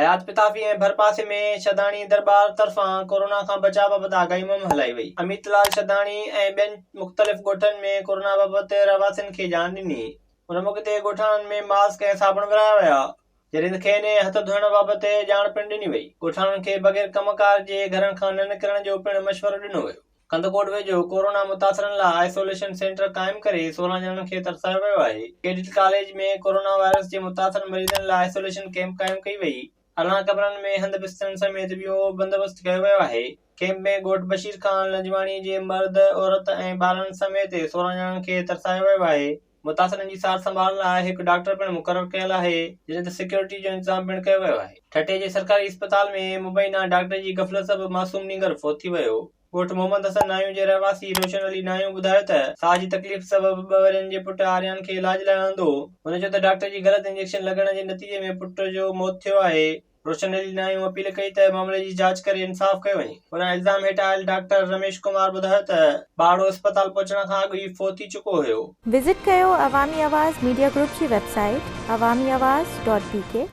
حيات پتافي ۽ ڀرپاسي ۾ شھداڻي درٻار طرفان ڪورونا کان بچاء بابت آگاهي مهم هلائي وئي. اميت لال شھداڻي ۽ ٻين مختلف ڳوٺن ۾ ڪورونا بابت رهواسين کي ڄاڻ ڏني. ان موقعي تي ڳوٺاڻن ۾ ماسڪ ۽ صابڻ ورهايا ويا، جڏهن ته کين هٿ ڌوئڻ بابت ڄاڻ پڻ ڏني وئي. ڳوٺاڻن کي بغير ڪم ڪار جي گهرن کان نه نڪرڻ جو پڻ مشورو ڏنو ويو. ڪنڌڪوٽ ويجهو ڪورونا متاثرن لاء آئسوليشن سينٽر قائم ڪري 16 ڄڻن کي ترسايو ويو آهي. ڪيڊٽ ڪاليج ۾ ڪورونا وائرس جي متاثر مريضن لاء آئسوليشن ڪئمپ قائم ڪئي وئي. 18 ڪمرن ۾ هنڌ بسترن سميت ٻيو بندوبست ڪيو ويو آهي. ڪئمپ ۾ ڳوٺ بشير خان لنجواڻي جي مرد، عورت ۽ ٻارن سميت 16 ڄڻن کي ترسايو ويو آهي. متاثرن جي سار سنڀال لاء هڪ ڊاڪٽر پڻ مقرر ڪيل آهي، جڏهن ته سيڪيورٽي جو انتظام پڻ ڪيو ويو آهي. ٺٽي جي سرڪاري اسپتال ۾ مبينا ڊاڪٽر جي غفلت سبب معصوم نينگر فوت ٿي ويو. ڳوٺ محمد حسن ناهيون جي رهواسي روشن علي ناهيون ٻڌايو ته ساهه جي تڪليف سبب ٻه ورهين جي پٽ آريان کي علاج لاء آندو. هن چيو ته ڊاڪٽر جي غلط انجيڪشن لڳڻ جي نتيجي ۾ پٽ جو موت ٿيو آهي. روشن علي ناهيون اپيل ڪئي ته معاملي جي جاچ ڪري انصاف ڪيو وڃي. هوڏانهن الزام هيٺ آيل ڊاڪٽر رميش ڪمار ٻڌايو ته ٻارڙو اسپتال پهچڻ کان اڳ ئي فوت ٿي چڪو هيو. وزٽ ڪيو عوامي آواز ميڊيا گروپ جي website Awami Awaz dot B K.